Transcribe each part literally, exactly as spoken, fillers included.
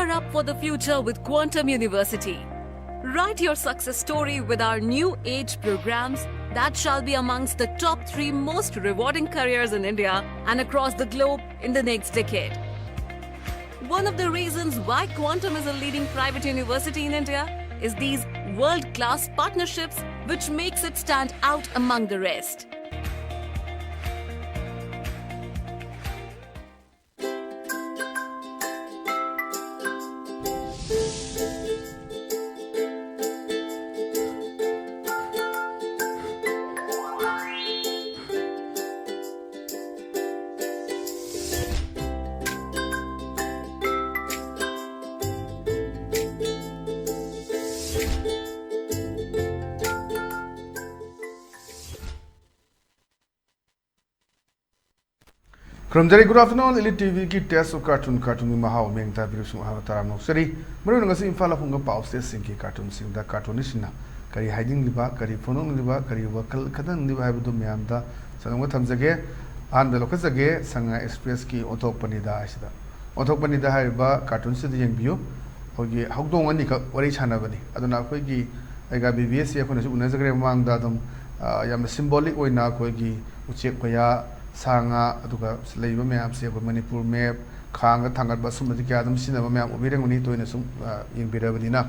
Gear up for the future with Quantum University. Write your success story with our new age programs that shall be amongst the top three most rewarding careers in India and across the globe in the next decade. One of the reasons why Quantum is a leading private university in India is these world class partnerships, which makes it stand out among the rest. ꯈꯨꯔꯨꯝꯖꯔꯤ꯫ Good afternoon, Elite T ꯚꯤꯒꯤ Taste of Cartoon, ꯀꯥꯔꯇꯨꯟꯒꯤ ꯃꯍꯥꯎ ꯃꯤꯡ ꯇꯥꯕꯤꯔꯤꯕꯁꯤꯡ ꯑꯍꯥꯟꯕ ꯇꯔꯥꯝꯅ ꯑꯣꯛꯆꯔꯤ꯫ ꯃꯔꯨꯑꯣꯏꯅ ꯉꯁꯤ ꯏꯝꯐꯥꯜ ꯐꯣꯡꯕ ꯄꯥꯎ ꯆꯦꯁꯤꯡꯒꯤ ꯀꯥꯔꯇꯨꯟꯁꯤꯡꯗ ꯀꯥꯔꯇꯨꯅꯤꯁꯁꯤꯡꯅ ꯀꯔꯤ ꯍꯥꯏꯅꯤꯡꯂꯤꯕ, ꯀꯔꯤ ꯐꯣꯡꯗꯣꯛꯅꯤꯡꯂꯤꯕ, ꯀꯔꯤ ꯋꯥꯈꯜ ꯈꯟꯍꯟꯅꯤꯡꯂꯤꯕ ꯍꯥꯏꯕꯗꯨ ꯃꯌꯥꯝꯗ ꯆꯅꯝꯒ ꯊꯝꯖꯒꯦ꯫ ꯑꯍꯥꯟꯕꯗ ꯂꯧꯈꯠꯆꯒꯦ, ꯁꯉꯥꯏ ꯑꯦꯛꯁꯄ꯭ꯔꯦꯁꯀꯤ ꯑꯣꯟꯊꯣꯛꯄꯅꯤꯗ ꯍꯥꯏꯁꯤꯗ꯫ ꯑꯣꯟꯊꯣꯛꯄꯅꯤꯗ ꯍꯥꯏꯔꯤꯕ ꯀꯥꯔꯇꯨꯟꯁꯤꯗ ꯌꯦꯡꯕꯤꯌꯨ꯫ ꯑꯩꯈꯣꯏꯒꯤ ꯍꯧꯗꯣꯡ ꯑꯅꯤꯈꯛ ꯋꯥꯔꯤ ꯁꯥꯟꯅꯕꯅꯤ꯫ ꯑꯗꯨꯅ ꯑꯩꯈꯣꯏꯒꯤ ꯑꯩꯒ ꯕꯤ ꯕꯤ ꯑꯦꯁꯁꯤ ꯑꯩꯈꯣꯏꯅꯁꯨ ꯎꯅꯖꯈ꯭ꯔꯦ ꯃꯃꯥꯡꯗ ꯑꯗꯨꯝ, ꯑ, ꯌꯥꯝꯅ symbolic ꯑꯣꯏꯅ ꯑꯩꯈꯣꯏꯒꯤ ꯎꯆꯦꯛ ꯋꯥꯌꯥ, ꯁꯥ ꯉꯥ, ꯑꯗꯨꯒ ꯂꯩꯔꯤꯕ ꯃꯌꯥꯝꯁꯦ ꯑꯩꯈꯣꯏ ꯃꯅꯤꯄꯨꯔ map, ꯈꯥꯡꯒ ꯊꯥꯡꯒꯠꯄ ꯁꯨꯝꯕꯁꯤ ꯀꯌꯥ ꯑꯗꯨꯝ ꯁꯤꯖꯤꯟꯅꯕ ꯃꯌꯥꯝ ꯎꯕꯤꯔꯝꯒꯅꯤ, ꯇꯣꯏꯅ ꯁꯨꯝ, ꯑ, ꯌꯦꯡꯕꯤꯔꯕꯅꯤꯅ꯫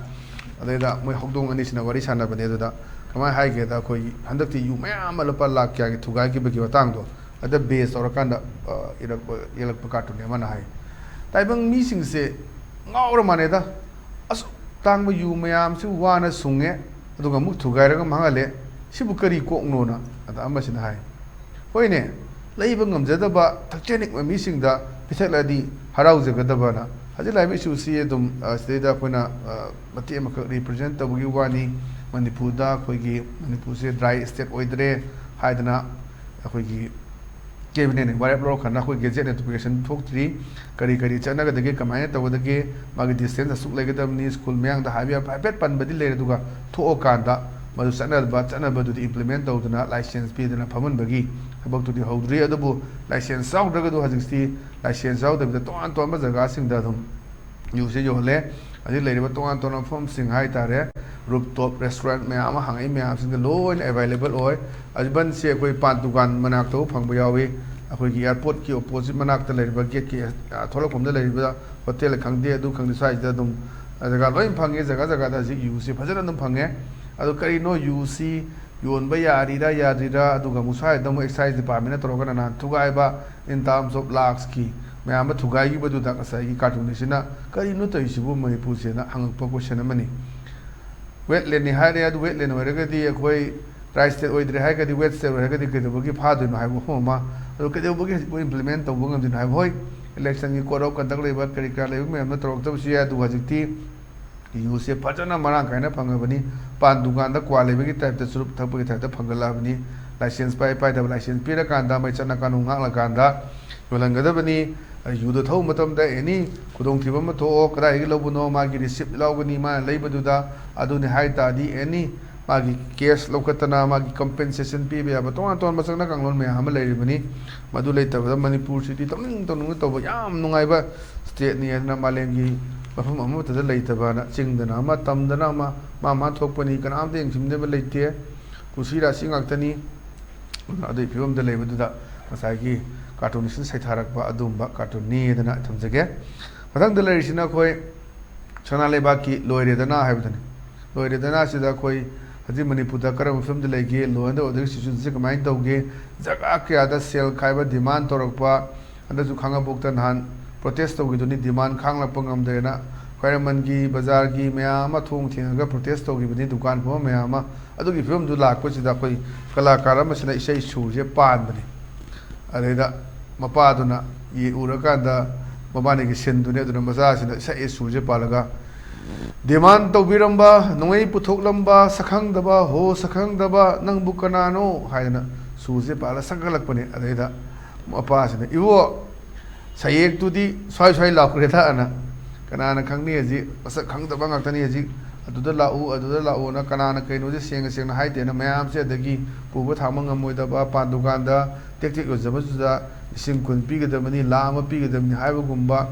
ꯑꯗꯩꯗ ꯃꯣꯏ ꯍꯧꯗꯣꯡ ꯑꯅꯤꯁꯤꯅ ꯋꯥꯔꯤ ꯁꯥꯟꯅꯕꯅꯦ꯫ ꯑꯗꯨꯗ ꯀꯃꯥꯏꯅ ꯍꯥꯏꯒꯦꯗ, ꯑꯩꯈꯣꯏꯒꯤ ꯍꯟꯗꯛꯇꯤ ꯌꯨ ꯃꯌꯥꯝ ꯑꯃ ꯂꯨꯄꯥ ꯂꯥꯛ ꯀꯌꯥꯒꯤ ꯊꯨꯒꯥꯏꯈꯤꯕꯒꯤ ꯃꯇꯥꯡꯗꯣ, ꯑꯗ base ꯇꯧꯔꯀꯥꯟꯗ, ꯑ, ꯏꯔꯛꯄ, ꯌꯦꯛꯂꯛꯄ ꯀꯥꯔꯇꯨꯟꯅꯦ ꯑꯃꯅ ꯍꯥꯏ꯫ ꯇꯥꯏꯕꯪ ꯃꯤꯁꯤꯡꯁꯦ ꯉꯥꯎꯔ ꯃꯥꯜꯂꯦꯗ꯫ ꯑꯁꯨꯛ ꯇꯥꯡꯕ ꯌꯨ ꯃꯌꯥꯝꯁꯤ ꯋꯥꯅ ꯁꯨꯡꯉꯦ, ꯑꯗꯨꯒ ꯑꯃꯨꯛ ꯊꯨꯒꯥꯏꯔꯒ ꯃꯥꯡꯍꯜꯂꯦ꯫ ꯁꯤꯕꯨ ꯀꯔꯤ ꯀꯣꯛꯅꯣꯅ? ꯑꯗ ꯑꯃꯁꯤꯅ ꯍꯥꯏ, "ꯍꯣꯏꯅꯦ, ꯂꯩꯕ ꯉꯝꯖꯗꯕ ꯊꯛꯆꯅꯤꯡꯕ ꯃꯤꯁꯤꯡꯗ ꯄꯤꯊꯛꯂꯗꯤ ꯍꯔꯥꯎꯖꯒꯗꯕꯅ"꯫ ꯍꯧꯖꯤꯛ ꯂꯥꯛꯏꯕ issue ꯁꯤ ꯑꯗꯨꯝ, ꯑ, ꯁꯤꯗꯩꯗ ꯑꯩꯈꯣꯏꯅ, ꯑ, ꯃꯇꯦꯛ ꯑꯃꯈꯛ represent ꯇꯧꯕꯒꯤ ꯋꯥꯅꯤ꯫ ꯃꯅꯤꯄꯨꯔꯗ ꯑꯩꯈꯣꯏꯒꯤ, ꯃꯅꯤꯄꯨꯔꯁꯦ dry state ꯑꯣꯏꯗ꯭ꯔꯦ ꯍꯥꯏꯗꯅ ꯑꯩꯈꯣꯏꯒꯤ cabinet ꯅ ꯋꯥꯔꯦꯞ ꯂꯧꯔꯀꯥꯟꯗ ꯑꯩꯈꯣꯏ gazette notification ꯊꯣꯛꯇ꯭ꯔꯤ꯫ ꯀꯔꯤ ꯀꯔꯤ ꯆꯠꯅꯒꯗꯒꯦ, ꯀꯃꯥꯏꯅ ꯇꯧꯒꯗꯒꯦ, ꯃꯥꯒꯤ distance ꯑꯁꯨꯛ ꯂꯩꯒꯗꯕꯅꯤ, ꯁ꯭ꯀꯨꯜ ꯃꯌꯥꯡꯗ ꯍꯥꯏꯕ ꯌꯥꯕ ꯍꯥꯏꯐꯦꯠ ꯄꯟꯕꯗꯤ ꯂꯩꯔꯦ꯫ ꯑꯗꯨꯒ ꯊꯣꯛꯑꯀꯥꯟꯗ ꯃꯗꯨ ꯆꯠꯅꯕ, ꯆꯠꯅꯕꯗꯨꯗꯤ implement ꯇꯧꯗꯅ license ꯄꯤꯗꯅ ꯐꯝꯍꯟꯕꯒꯤ ꯊꯕꯛꯇꯨꯗꯤ ꯍꯧꯗ꯭ꯔꯤ꯫ ꯑꯗꯨꯕꯨ license ꯌꯥꯎꯗ꯭ꯔꯒꯗꯨ ꯍꯧꯖꯤꯛꯇꯤ license ꯌꯥꯎꯗꯕꯤꯗ ꯇꯣꯉꯥꯟ ꯇꯣꯉꯥꯟꯕ ꯖꯒꯥꯁꯤꯡꯗ ꯑꯗꯨꯝ ꯌꯨꯁꯦ ꯌꯣꯜꯂꯦ꯫ ꯑꯗꯩ ꯂꯩꯔꯤꯕ ꯇꯣꯉꯥꯟ ꯇꯣꯉꯥꯟꯕ ꯃꯐꯝꯁꯤꯡ ꯍꯥꯏꯇꯥꯔꯦ, ꯔꯨꯞ ꯇꯣꯞ ꯔꯦꯁꯇꯨꯔꯦꯟ ꯃꯌꯥꯝ ꯑꯃ ꯍꯥꯡꯉꯛꯏ ꯃꯌꯥꯝꯁꯤꯡꯗ ꯂꯣꯏꯅ ꯑꯦꯕꯥꯏꯂꯦꯕꯜ ꯑꯣꯏ꯫ ꯑꯗꯨ ꯕꯟꯁꯦ ꯑꯩꯈꯣꯏ ꯄꯥꯟ ꯗꯨꯀꯥꯟ ꯃꯅꯥꯛꯇꯕꯨ ꯐꯪꯕ ꯌꯥꯎꯏ꯫ ꯑꯩꯈꯣꯏꯒꯤ ꯑꯦꯌꯥꯔꯄꯣꯔꯠꯀꯤ ꯑꯣꯄꯣꯖꯤꯠ ꯃꯅꯥꯛꯇ ꯂꯩꯔꯤꯕ ꯒꯦꯠꯀꯤ, ꯑ, ꯊꯣꯛꯂꯛꯐꯝꯗ ꯂꯩꯔꯤꯕ ꯍꯣꯇꯦꯜ ꯈꯪꯗꯦ, ꯑꯗꯨ ꯈꯪꯗꯦ, ꯁ꯭ꯋꯥꯏꯁꯤꯗ ꯑꯗꯨꯝ ꯖꯒꯥ ꯂꯣꯏ ꯐꯪꯉꯦ꯫ ꯖꯒꯥ ꯖꯒꯥꯗ ꯍꯧꯖꯤꯛ ꯌꯨꯁꯦ ꯐꯖꯅ ꯑꯗꯨꯝ ꯐꯪꯉꯦ꯫ ꯑꯗꯨ ꯀꯔꯤꯅꯣ ꯌꯨꯁꯤ ꯌꯣꯟꯕ ꯌꯥꯔꯤꯔꯥ ꯌꯥꯗ꯭ꯔꯤꯔꯥ, ꯑꯗꯨꯒ ꯑꯃꯨꯛ ꯁ꯭ꯋꯥꯏꯗ ꯑꯃꯨꯛ ꯑꯦꯛꯁꯥꯏꯖ ꯗꯤꯄꯥꯔꯠꯃꯦꯟꯅ ꯇꯧꯔꯒꯅ ꯅꯍꯥꯟ ꯊꯨꯒꯥꯏꯕ, in terms of ꯂꯥꯛꯁꯀꯤ ꯃꯌꯥꯝ ꯑꯃ ꯊꯨꯒꯥꯏꯈꯤꯕꯗꯨꯗ ꯉꯁꯥꯏꯒꯤ ꯀꯥꯔꯇꯨꯟꯅꯤꯁꯤꯅ "ꯀꯔꯤꯅꯣ ꯇꯧꯔꯤꯁꯤꯕꯨ ꯃꯅꯤꯄꯨꯔꯁꯦꯅ?" ꯍꯪꯉꯛꯄ ꯀꯣꯏꯁꯟ ꯑꯃꯅꯤ꯫ ꯋꯦꯠꯂꯦꯟꯅꯤ ꯍꯥꯏꯔꯦ, ꯑꯗꯨ ꯋꯦꯠꯂꯦꯟ ꯑꯣꯏꯔꯒꯗꯤ ꯑꯩꯈꯣꯏ ꯗ꯭ꯔꯥꯏ ꯁ꯭ꯇꯦꯠ ꯑꯣꯏꯗ꯭ꯔꯦ ꯍꯥꯏꯔꯒꯗꯤ ꯋꯦꯠ ꯁ꯭ꯇꯦꯠ ꯑꯣꯏꯔꯒꯗꯤ ꯀꯩꯗꯧꯕꯒꯤ ꯐꯥꯗꯣꯏꯅꯣ ꯍꯥꯏꯕ ꯋꯥꯐꯝ ꯑꯃ꯫ ꯑꯗꯨ ꯀꯩꯗꯧꯕꯒꯤ ꯍꯧꯖꯤꯛ ꯏꯝꯄ꯭ꯂꯤꯃꯦꯟ ꯇꯧꯕ ꯉꯝꯗꯣꯏꯅꯣ ꯍꯥꯏꯕ? ꯍꯣꯏ, ꯏꯂꯦꯛꯁꯟꯒꯤ ꯀꯣꯗ ꯑꯣꯐ ꯀꯟꯗꯛ ꯂꯩꯕ ꯀꯔꯤ ꯀꯔꯥ ꯂꯩꯕ ꯃꯌꯥꯝꯅ ꯇꯧꯔꯛꯇꯕꯁꯨ ꯌꯥꯏ, ꯑꯗꯨꯕꯨ ꯍꯧꯖꯤꯛꯇꯤ ꯌꯨꯁꯦ ꯐꯖꯅ ꯃꯔꯥꯡ ꯀꯥꯏꯅ ꯐꯪꯉꯕꯅꯤ꯫ ꯄꯥꯟ ꯗꯨꯀꯥꯟꯗ ꯀ꯭ꯋꯥ ꯂꯩꯕꯒꯤ ꯇꯥꯏꯞꯇ, ꯆꯨꯔꯨꯞ ꯊꯛꯄꯒꯤ ꯇꯥꯏꯞꯇ ꯐꯪꯒꯠꯂꯛꯑꯕꯅꯤ꯫ ꯂꯥꯏꯁꯦꯟꯁ ꯄꯥꯏ ꯄꯥꯏꯗꯕ, ꯂꯥꯏꯁꯦꯟꯁ ꯄꯤꯔꯀꯥꯟꯗ ꯃꯩ ꯆꯠꯅ ꯀꯥꯅꯨꯡ ꯉꯥꯛꯂꯀꯥꯟꯗ ꯌꯣꯜꯍꯟꯒꯗꯕꯅꯤ꯫ ꯌꯨꯗꯣ ꯊꯧꯕ ꯃꯇꯝꯗ ꯑꯦꯅꯤ ꯈꯨꯗꯣꯡꯊꯤꯕ ꯑꯃ ꯊꯣꯛꯑꯣ, ꯀꯗꯥꯏꯗꯒꯤ ꯂꯧꯕꯅꯣ, ꯃꯥꯒꯤ ꯔꯤꯁꯤꯞ ꯌꯥꯎꯒꯅꯤ, ꯃꯥꯅ ꯂꯩꯕꯗꯨꯗ꯫ ꯑꯗꯨꯅꯤ ꯍꯥꯏ ꯇꯥꯔꯗꯤ ꯑꯦꯅꯤ ꯃꯥꯒꯤ ꯀꯦꯁ ꯂꯧꯈꯠꯇꯅ ꯃꯥꯒꯤ ꯀꯝꯄꯦꯟꯁꯦꯁꯟ ꯄꯤꯕ ꯌꯥꯕ ꯇꯣꯉꯥꯟ ꯇꯣꯉꯥꯟꯕ ꯆꯠꯅ ꯀꯥꯡꯂꯣꯟ ꯃꯌꯥꯝ ꯑꯃ ꯂꯩꯔꯤꯕꯅꯤ꯫ ꯃꯗꯨ ꯂꯩꯇꯕꯗ ꯃꯅꯤꯄꯨꯔꯁꯤꯗꯤ ꯇꯧꯅꯤꯡ ꯇꯧꯅꯤꯡꯅ ꯇꯧꯕ ꯌꯥꯝ ꯅꯨꯡꯉꯥꯏꯕ ꯁ꯭ꯇꯦꯠꯅꯤ ꯍꯥꯏꯗꯅ ꯃꯥꯂꯦꯝꯒꯤ ꯃꯐꯝ ꯑꯃꯠꯇꯗ ꯂꯩꯇꯕꯅ꯫ ꯆꯤꯡꯗꯅ ꯑꯃ, ꯇꯝꯗꯅ ꯑꯃ, ꯃꯥ ꯃꯥ ꯊꯣꯛꯄꯅꯤ, ꯀꯅꯥꯝꯇ ꯌꯦꯡꯁꯤꯟꯕꯤꯅꯕ ꯂꯩꯇꯦ꯫ ꯀꯨꯁꯤ ꯔꯥꯁꯤ ꯉꯥꯛꯇꯅꯤ꯫ ꯑꯗꯨꯅ ꯑꯗꯨꯒꯤ ꯐꯤꯕꯝꯗ ꯂꯩꯕꯗꯨꯗ ꯉꯁꯥꯏꯒꯤ ꯀꯥꯔꯇꯨꯟꯁꯤꯅ ꯁꯩꯊꯥꯔꯛꯄ ꯑꯗꯨꯒꯨꯝꯕ ꯀꯥꯔꯇꯨꯟꯅꯤ ꯍꯥꯏꯗꯅ ꯊꯝꯖꯒꯦ꯫ ꯃꯊꯪꯗ ꯂꯩꯔꯤꯁꯤꯅ ꯑꯩꯈꯣꯏ ꯁꯅꯥ ꯂꯩꯕꯥꯛꯀꯤ ꯂꯣꯏꯔꯦꯗꯅ ꯍꯥꯏꯕꯗꯨꯅꯤ꯫ ꯂꯣꯏꯔꯦꯗꯅ ꯁꯤꯗ ꯑꯩꯈꯣꯏ ꯍꯧꯖꯤꯛ ꯃꯅꯤꯄꯨꯔꯗ ꯀꯔꯝꯕ ꯐꯤꯕꯝꯗ ꯂꯩꯒꯦ, law and order situation ꯁꯤ ꯀꯃꯥꯏꯅ ꯇꯧꯒꯦ, ꯖꯒꯥ ꯀꯌꯥꯗ ꯁꯦꯜ ꯈꯥꯏꯕ demand ꯇꯧꯔꯛꯄ, ꯍꯟꯗꯛꯁꯨ ꯈꯥꯡꯉꯕꯣꯛꯇ ꯅꯍꯥꯟ protest ꯇꯧꯈꯤꯗꯨꯅꯤ, demand ꯈꯥꯡꯂꯛꯄ ꯉꯝꯗ꯭ꯔꯦꯅ꯫ ꯈ꯭ꯋꯥꯏꯔꯝꯕꯟꯒꯤ ꯕꯖꯥꯔꯒꯤ ꯃꯌꯥꯝ ꯑꯃ ꯊꯣꯡ ꯊꯤꯡꯉꯒ protest ꯇꯧꯈꯤꯕꯅꯤ, ꯗꯨꯀꯥꯟ ꯐꯝꯕ ꯃꯌꯥꯝ ꯑꯃ꯫ ꯑꯗꯨꯒꯤ ꯐꯤꯕꯝꯗꯨ ꯂꯥꯛꯄꯁꯤꯗ ꯑꯩꯈꯣꯏ ꯀꯂꯥꯀꯥꯔ ꯑꯃꯁꯤꯅ ꯏꯁꯩ ꯁꯨꯔꯁꯦ ꯄꯥꯟꯕꯅꯤ꯫ ꯑꯗꯩꯗ ꯃꯄꯥꯗꯨꯅ ꯌꯦ-, ꯎꯔꯀꯥꯟꯗ ꯃꯕꯥꯅꯤꯒꯤ ꯁꯤꯟꯗꯨꯅꯤ꯫ ꯑꯗꯨꯅ ꯃꯆꯥꯁꯤꯅ ꯏꯁꯩ ꯁꯨꯔꯁꯦ ꯄꯥꯜꯂꯒ, "Demand ꯇꯧꯕꯤꯔꯝꯕ, ꯅꯣꯡꯃꯩ ꯄꯨꯊꯣꯛꯂꯝꯕ, ꯁꯛꯈꯪꯗꯕ, ꯍꯣ ꯁꯛꯈꯪꯗꯕ, ꯅꯪꯕꯨ ꯀꯅꯥꯅꯣ?" ꯍꯥꯏꯗꯅ ꯁꯨꯔꯁꯦ ꯄꯥꯜꯂ ꯁꯛꯀꯠꯂꯛꯄꯅꯤ꯫ ꯑꯗꯩꯗ ꯃꯄꯥꯁꯤꯅ, "ꯏꯕꯣ, ꯁꯌꯦꯛꯇꯨꯗꯤ ꯁ꯭ꯋꯥꯏ ꯁ꯭ꯋꯥꯏ ꯂꯥꯎꯈ꯭ꯔꯦꯗꯅ, ꯀꯅꯥꯅ ꯈꯪꯅꯤ ꯍꯧꯖꯤꯛ? ꯃꯁꯛ ꯈꯪꯗꯕ ꯉꯥꯛꯇꯅꯤ ꯍꯧꯖꯤꯛ꯫ ꯑꯗꯨꯗ ꯂꯥꯛꯎ, ꯑꯗꯨꯗ ꯂꯥꯛꯎꯅ ꯀꯅꯥꯅ ꯀꯩꯅꯣꯁꯦ ꯁꯦꯡꯅ ꯁꯦꯡꯅ ꯍꯥꯏꯗꯦꯅ ꯃꯌꯥꯝꯁꯦ, ꯑꯗꯒꯤ ꯄꯨꯕ ꯊꯥꯡꯕ ꯉꯝꯃꯣꯏꯗꯕ ꯄꯥꯟ ꯗꯨꯀꯥꯟꯗ ꯇꯦꯛ ꯇꯦꯛ ꯌꯣꯟꯖꯕꯗꯨꯗ ꯂꯤꯁꯤꯡ ꯀꯨꯟ ꯄꯤꯒꯗꯕꯅꯤ, ꯂꯥꯈ ꯑꯃ ꯄꯤꯒꯗꯕꯅꯤ ꯍꯥꯏꯕꯒꯨꯝꯕ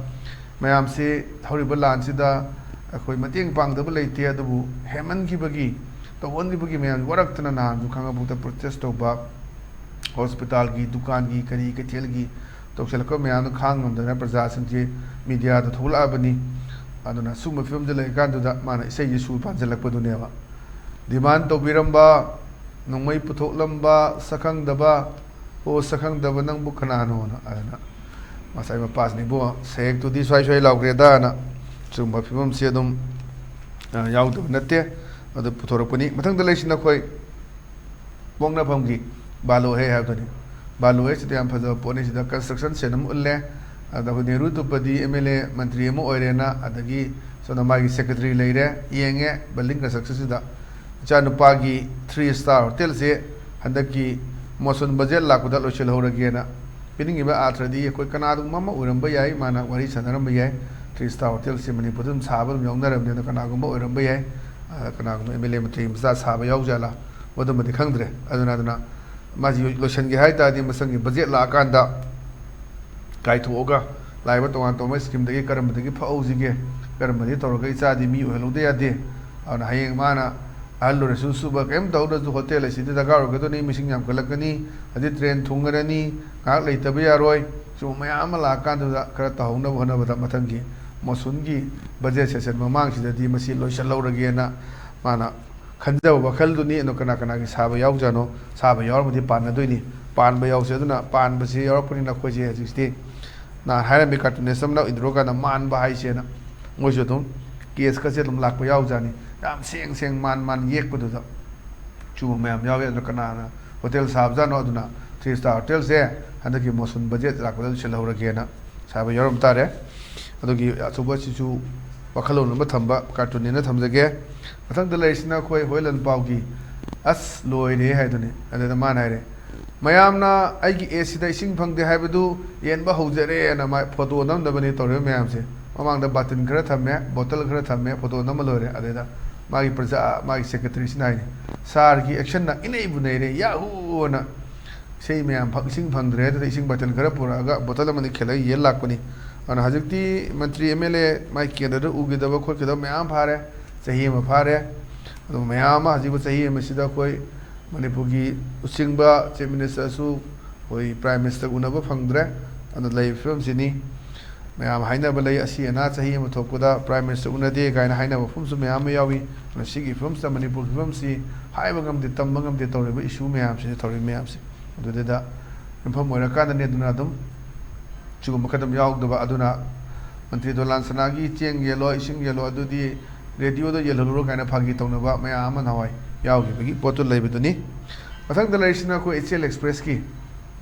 ꯃꯌꯥꯝꯁꯤ ꯍꯧꯔꯤꯕ ꯂꯥꯟꯁꯤꯗ ꯑꯩꯈꯣꯏ ꯃꯇꯦꯡ ꯄꯥꯡꯗꯕ ꯂꯩꯇꯦ, ꯑꯗꯨꯕꯨ ꯍꯦꯟꯃꯟꯈꯤꯕꯒꯤ, ꯇꯧꯍꯟꯈꯤꯕꯒꯤ ꯃꯌꯥꯝ ꯋꯥꯔꯛꯇꯅ ꯅꯍꯥꯟꯁꯨ ꯈꯥꯡꯉꯕꯣꯛꯇ ꯄ꯭ꯔꯣꯇꯦꯁ ꯇꯧꯕ, ꯍꯣꯁꯄꯤꯇꯥꯜꯒꯤ, ꯗꯨꯀꯥꯟꯒꯤ, ꯀꯔꯤ ꯀꯩꯊꯦꯜꯒꯤ ꯇꯧꯁꯤꯜꯂꯛꯄ ꯃꯌꯥꯝꯗꯨ ꯈꯥꯡ ꯉꯝꯗꯅ ꯄ꯭ꯔꯖꯥꯁꯤꯡꯁꯦ ꯃꯤꯗꯤꯌꯥꯗ ꯊꯣꯛꯂꯛꯑꯕꯅꯤ꯫ ꯑꯗꯨꯅ ꯁꯨꯝꯕ ꯐꯤꯕꯝꯗ ꯂꯩꯔꯀꯥꯟꯗꯨꯗ ꯃꯥꯅ ꯏꯁꯩꯁꯦ ꯁꯨꯔ ꯄꯥꯟꯁꯤꯜꯂꯛꯄꯗꯨꯅꯦꯕ꯫ ꯗꯤꯃꯥꯟ ꯇꯧꯕꯤꯔꯝꯕ, ꯅꯣꯡꯃꯩ ꯄꯨꯊꯣꯛꯂꯝꯕ, ꯁꯛꯈꯪꯗꯕ, "ꯑꯣ, ꯁꯛꯈꯪꯗꯕ ꯅꯪꯕꯨ ꯀꯅꯥꯅꯣꯅ?" ꯑꯗꯨꯅ ꯉꯁꯥꯏ ꯃꯄꯥꯁꯤꯅ, "ꯏꯕꯨꯡꯉꯣ, ꯁꯦꯛꯇꯨꯗꯤ ꯁ꯭ꯋꯥꯏ ꯁ꯭ꯋꯥꯏ ꯂꯥꯎꯈ꯭ꯔꯦꯗꯥꯅ" ꯁꯤꯒꯨꯝꯕ ꯐꯤꯕꯝꯁꯤ ꯑꯗꯨꯝ, ꯑ, ꯌꯥꯎꯗꯕ ꯅꯠꯇꯦ꯫ ꯑꯗꯨ ꯄꯨꯊꯣꯔꯛꯄꯅꯤ꯫ ꯃꯊꯪꯗ ꯂꯩꯁꯤꯅ ꯑꯩꯈꯣꯏ ꯄꯣꯛꯅꯐꯝꯒꯤ ꯕꯥꯂꯣ ꯍꯦ ꯍꯥꯏꯕꯗꯨꯅꯤ꯫ ꯕꯥꯂꯣ ꯍꯦ ꯁꯤꯗ ꯌꯥꯝ ꯐꯖꯕ ꯄꯣꯠꯅꯤ꯫ ꯁꯤꯗ construction site ꯑꯃ ꯎꯠꯂꯦ꯫ ꯑꯗ ꯑꯩꯈꯣꯏ ꯅꯦꯍꯔꯨ ꯇꯨꯞꯄꯗꯤ M L A ꯃꯟꯇ꯭ꯔꯤ ꯑꯃ ꯑꯣꯏꯔꯦꯅ, ꯑꯗꯒꯤ ꯁꯣꯝꯗ ꯃꯥꯒꯤ secretary ꯂꯩꯔꯦ, ꯌꯦꯡꯉꯦ building construction ꯁꯤꯗ꯫ ꯏꯆꯥꯅꯨꯄꯥꯒꯤ three star hotel ꯁꯦ ꯍꯟꯗꯛꯀꯤ monsoon budget ꯂꯥꯛꯄꯗ ꯂꯣꯏꯁꯤꯜꯍꯧꯔꯒꯦꯅ ꯄꯤꯅꯤꯡꯉꯤꯕ ꯑꯥꯔꯊꯗꯤ ꯑꯩꯈꯣꯏ ꯀꯅꯥꯒꯨꯝꯕ ꯑꯃ ꯑꯣꯏꯔꯝꯕ ꯌꯥꯏ, ꯃꯥꯅ ꯋꯥꯔꯤ ꯁꯥꯟꯅꯔꯝꯕ ꯌꯥꯏ꯫ Three star hotel ꯁꯦ ꯃꯅꯤꯄꯨꯔꯗ ꯑꯗꯨꯝ ꯁꯥꯕ ꯑꯗꯨꯝ ꯌꯥꯎꯅꯔꯕꯅꯤ, ꯑꯗꯣ ꯀꯅꯥꯒꯨꯝꯕ ꯑꯣꯏꯔꯝꯕ ꯌꯥꯏ꯫ ꯑ, ꯀꯅꯥꯒꯨꯝꯕ M L A ꯃꯟꯇ꯭ꯔꯤ ꯃꯆꯥ ꯁꯥꯕ ꯌꯥꯎꯖꯥꯠꯂꯥ, ꯃꯗꯨꯃꯗꯤ ꯈꯪꯗ꯭ꯔꯦ꯫ ꯑꯗꯨꯅ, ꯑꯗꯨꯅ ꯃꯥꯁꯤ ꯂꯣꯏꯁꯤꯟꯒꯦ ꯍꯥꯏ ꯇꯥꯔꯗꯤ ꯃꯁꯪꯒꯤ budget ꯂꯥꯛꯑꯀꯥꯟꯗ ꯀꯥꯏꯊꯣꯛꯑꯒ ꯂꯥꯛꯏꯕ ꯇꯣꯉꯥꯟ ꯇꯣꯉꯥꯟꯕ scheme ꯗꯒꯤ ꯀꯔꯝꯕꯗꯒꯤ ꯐꯍꯧꯁꯤꯒꯦ, ꯀꯔꯝꯕꯗꯤ ꯇꯧꯔꯒ ꯏꯆꯥꯗꯤ ꯃꯤ ꯑꯣꯏꯍꯜꯍꯧꯗ ꯌꯥꯗꯦ꯫ ꯑꯗꯨꯅ ꯍꯌꯦꯡ ꯃꯥꯅ ꯑꯍꯜ ꯑꯣꯏꯔꯁꯨ ꯁꯨꯕ ꯀꯔꯤꯝ ꯇꯧꯗ꯭ꯔꯁꯨ hotel ꯑꯁꯤꯗ ꯗꯔꯀꯥꯔ ꯑꯣꯏꯒꯗꯣꯏꯅꯤ, ꯃꯤꯁꯤꯡ ꯌꯥꯝꯈꯠꯂꯛꯀꯅꯤ, ꯑꯗꯩ train ꯊꯨꯡꯉꯔꯅꯤ, ꯉꯥꯏꯍꯥꯛ ꯂꯩꯇꯕ ꯌꯥꯔꯣꯏ꯫ ꯁꯤꯒꯨꯝꯕ ꯃꯌꯥꯝ ꯑꯃ ꯂꯥꯛꯑꯀꯥꯟꯗꯨꯗ ꯈꯔ ꯇꯧꯍꯧꯅꯕ ꯍꯣꯠꯅꯕꯗ ꯃꯊꯪꯒꯤ monsoon ꯒꯤ budget session ꯃꯃꯥꯡꯁꯤꯗꯗꯤ ꯃꯁꯤ ꯂꯣꯏꯁꯤꯜꯍꯧꯔꯒꯦꯅ ꯃꯥꯅ ꯈꯟꯖꯕ ꯋꯥꯈꯜꯗꯨꯅꯤ꯫ ꯑꯗꯣ ꯀꯅꯥ ꯀꯅꯥꯒꯤ ꯁꯥꯕ ꯌꯥꯎꯖꯥꯠꯅꯣ? ꯁꯥꯕ ꯌꯥꯎꯔꯝꯃꯗꯤ ꯄꯥꯟꯅꯗꯣꯏꯅꯤ꯫ ꯄꯥꯟꯕ ꯌꯥꯎꯁꯦ꯫ ꯑꯗꯨꯅ ꯄꯥꯟꯕꯁꯤ ꯌꯥꯎꯔꯛꯄꯅꯤꯅ ꯑꯩꯈꯣꯏꯁꯦ ꯍꯧꯖꯤꯛꯇꯤ ꯅꯍꯥꯟ ꯍꯥꯏꯔꯝꯃꯤ cartoonist ꯑꯃꯅ ꯏꯟꯗꯤꯔꯣ ꯒꯥꯟꯙꯤ ꯃꯥꯟꯕ ꯍꯥꯏꯁꯦꯅ꯫ ꯃꯣꯏꯁꯨ ꯑꯗꯨꯝ case ꯀꯁꯦ ꯑꯗꯨꯝ ꯂꯥꯛꯄ ꯌꯥꯎꯖꯥꯠꯅꯤ꯫ ꯌꯥꯝ ꯁꯦꯡ ꯁꯦꯡ ꯃꯥꯟ ꯃꯥꯟ ꯌꯦꯛꯄꯗꯨꯗ ꯆꯨꯕ ꯃꯌꯥꯝ ꯌꯥꯎꯋꯦ꯫ ꯑꯗꯨꯅ ꯀꯅꯥꯅ hotel ꯁꯥꯕꯖꯥꯠꯅꯣ? ꯑꯗꯨꯅ three star hotel ꯁꯦ ꯍꯟꯗꯛꯀꯤ monsoon budget ꯂꯥꯛꯄꯗ ꯁꯤꯜꯍꯧꯔꯒꯦꯅ ꯁꯥꯕ ꯌꯥꯎꯔꯝ ꯇꯥꯔꯦ꯫ ꯑꯗꯨꯒꯤ ꯑꯆꯧꯕ ꯑꯁꯤꯁꯨ ꯋꯥꯈꯜꯂꯣꯟ ꯑꯃ ꯊꯝꯕ cartoon ꯅꯦꯅ ꯊꯝꯖꯒꯦ꯫ ꯃꯊꯪꯗ ꯂꯩꯔꯤꯁꯤꯅ ꯑꯩꯈꯣꯏ ꯍꯣꯏ ꯂꯟꯄꯥꯎꯒꯤ "ꯑꯁ ꯂꯣꯏꯔꯦ" ꯍꯥꯏꯗꯨꯅꯤ꯫ ꯑꯗꯨꯗ ꯃꯥꯅ ꯍꯥꯏꯔꯦ, "ꯃꯌꯥꯝꯅ ꯑꯩꯒꯤ ꯑꯦꯁꯤꯗ ꯏꯁꯤꯡ ꯐꯪꯗꯦ ꯍꯥꯏꯕꯗꯨ ꯌꯦꯟꯕ ꯍꯧꯖꯔꯦꯅ" ꯃꯥ photo ꯅꯝꯅꯕꯅꯤ ꯇꯧꯔꯤꯕ ꯃꯌꯥꯝꯁꯦ꯫ ꯃꯃꯥꯡꯗ ꯕꯥꯇꯤꯟ ꯈꯔ ꯊꯝꯃꯦ, bottle ꯈꯔ ꯊꯝꯃꯦ, photo ꯅꯝꯃ ꯂꯣꯏꯔꯦ꯫ ꯑꯗꯩꯗ ꯃꯥꯒꯤ ꯄ꯭ꯔꯖꯥ, ꯃꯥꯒꯤ secretary ꯁꯤꯅ ꯍꯥꯏꯅꯤ, "Sir ꯒꯤ action ꯅ ꯏꯅꯩꯕꯨ ꯅꯩꯔꯦ, ꯌꯥꯍꯨ!" ꯑꯅ꯫ "ꯏꯁꯩ ꯃꯌꯥꯝ ꯐꯪ-, ꯏꯁꯤꯡ ꯐꯪꯗ꯭ꯔꯦ, ꯑꯗꯨꯗ ꯏꯁꯤꯡ ꯕꯥꯇꯤꯟ ꯈꯔ ꯄꯨꯔꯛꯑꯒ ꯕꯣꯇꯜ ꯑꯃꯅꯤ ꯈꯤꯜꯂꯒ ꯌꯦꯟ ꯂꯥꯛꯄꯅꯤ꯫ ꯑꯗꯨꯅ ꯍꯧꯖꯤꯛꯇꯤ ꯃꯟꯇ꯭ꯔꯤ, ꯑꯦꯝ ꯑꯦꯜ ꯑꯦ ꯃꯥꯏ ꯀꯦꯟꯗ꯭ꯔꯗ ꯎꯈꯤꯗꯕ ꯈꯣꯠꯈꯤꯗꯕ ꯃꯌꯥꯝ ꯐꯥꯔꯦ, ꯆꯍꯤ ꯑꯃ ꯐꯥꯔꯦ꯫ ꯑꯗꯨ ꯃꯌꯥꯝ ꯑꯃ ꯍꯧꯖꯤꯛꯄꯨ ꯆꯍꯤ ꯑꯃꯁꯤꯗ ꯑꯩꯈꯣꯏ ꯃꯅꯤꯄꯨꯔꯒꯤ ꯂꯨꯆꯤꯡꯕ ꯆꯤꯐ ꯃꯤꯅꯤꯁꯇꯔꯁꯨ ꯑꯩꯈꯣꯏ ꯄ꯭ꯔꯥꯏꯝ ꯃꯤꯅꯤꯁꯇꯔ ꯎꯅꯕ ꯐꯪꯗ꯭ꯔꯦ꯫ ꯑꯗꯨꯅ ꯂꯩꯔꯤꯕ ꯐꯤꯕꯝꯁꯤꯅꯤ꯫ ꯃꯌꯥꯝ ꯍꯥꯏꯅꯕ ꯂꯩ, ꯑꯁꯤ ꯑꯅꯥ ꯆꯍꯤ ꯑꯃ ꯊꯣꯛꯄꯗ ꯄ꯭ꯔꯥꯏꯝ ꯃꯤꯅꯤꯁꯇꯔ ꯎꯅꯗꯦ ꯀꯥꯏꯅ ꯍꯥꯏꯅꯕ ꯃꯐꯝꯁꯨ ꯃꯌꯥꯝ ꯑꯃ ꯌꯥꯎꯏ꯫ ꯑꯗꯨꯅ ꯁꯤꯒꯤ ꯐꯤꯕꯝꯁꯤꯗ ꯃꯅꯤꯄꯨꯔꯒꯤ ꯐꯤꯕꯝꯁꯤ ꯍꯥꯏꯕ ꯉꯝꯗꯦ, ꯇꯝꯕ ꯉꯝꯗꯦ, ꯇꯧꯔꯤꯕ ꯏꯁꯨ ꯃꯌꯥꯝꯁꯤꯅ, ꯇꯧꯔꯤꯕ ꯃꯌꯥꯝꯁꯤ꯫ ꯑꯗꯨꯗꯨꯗ ꯌꯨꯝꯐꯝ ꯑꯣꯏꯔꯀꯥꯟꯗꯅꯤ꯫ ꯑꯗꯨꯅ ꯑꯗꯨꯝ ꯁꯤꯒꯨꯝꯕ ꯈꯔ ꯑꯗꯨꯝ ꯌꯥꯎꯗꯕ꯫ ꯑꯗꯨꯅ ꯃꯟꯇ꯭ꯔꯤ ꯗꯣꯂꯥꯟ ꯁꯅꯥꯒꯤ ꯆꯦꯡ ꯌꯦꯜꯂꯣ, ꯏꯁꯤꯡ ꯌꯦꯜꯂꯣ, ꯑꯗꯨꯗꯤ ꯔꯦꯗꯤꯑꯣꯗ ꯌꯦꯜꯍꯜꯂꯨꯔꯣ ꯀꯥꯏꯅ ꯐꯥꯒꯤ ꯇꯧꯅꯕ ꯃꯌꯥꯝ ꯑꯃ ꯅꯍꯥꯟꯋꯥꯏ ꯌꯥꯎꯈꯤꯕꯒꯤ ꯄꯣꯠꯇꯨ ꯂꯩꯕꯗꯨꯅꯤ꯫ ꯃꯊꯪꯗ ꯂꯩꯔꯤꯁꯤꯅ ꯑꯩꯈꯣꯏ ꯏꯆꯦꯜ ꯑꯦꯛꯁꯄ꯭ꯔꯦꯁꯀꯤ